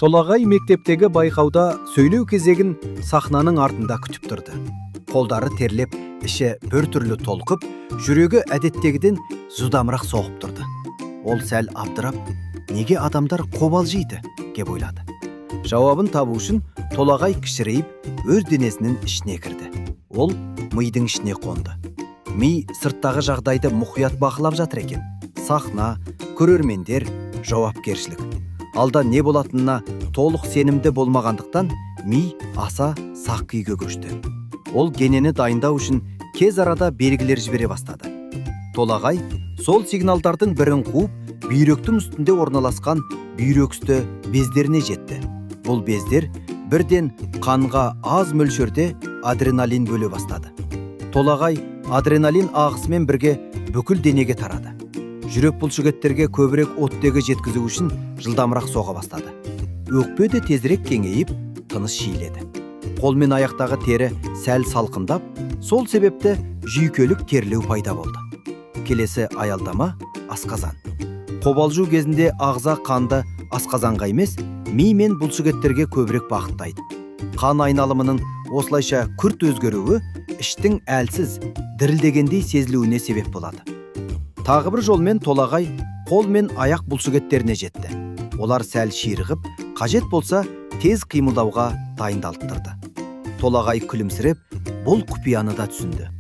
Толағай мектептегі байқауда сөйлеу кезегін сахнаның артында күтіп тұрды. Қолдары терлеп, іші біртүрлі толқып, жүрегі әдеттегіден жылдамырақ соғып тұрды. Ол сәл абдырап, неге адамдар қобалжиды деп ойлады. Жауабын табу үшін Толағай кішірейіп, өз денесінің ішіне кірді. Ол мидың ішіне қонды. Ми сырттағы жағдайды мұқият бақылап жатыр екен. Сахна, көрермендер, жауапкершілік. Алда не болатынына толық сенімді болмағандықтан, ми аса сақ күйге көшті. Ол денені дайындау үшін тез арада белгілер жібере бастады. Толағай сол сигналдардың бірін қуып, бүйректің үстінде орналасқан бүйрекүсті бездеріне жетті. Бұл бездер бірден қанға аз мөлшерде адреналин бөле бастады. Толағай адреналин ағысымен бірге бүкіл денеге тарады. Жүрек бұлшықеттерге көбірек оттегі жеткізу үшін жылдамырақ соға бастады. Өкпе де тезірек кеңейіп, тыныс жиіледі. Қол мен аяқтағы тері сәл салқындап, сол себепті жүйкелік терлеу пайда болды. Келесі аялдама – асқазан. Қобалжу кезінде ағза қанды асқазанға емес, ми мен бұлшықеттерге көбірек бағыттайды. Қан айналымының осылайша күрт өзгеруі іштің әлсіз, дірілдегендей сезілуіне себеп болады. Тағы бір жолмен Толағай қол мен аяқ бұлшықеттеріне жетті. Олар сәл ширығып, қажет болса, тез қимылдауға дайындалып тұрды. Толағай күлімсіреп, бұл құпияны да түсінді.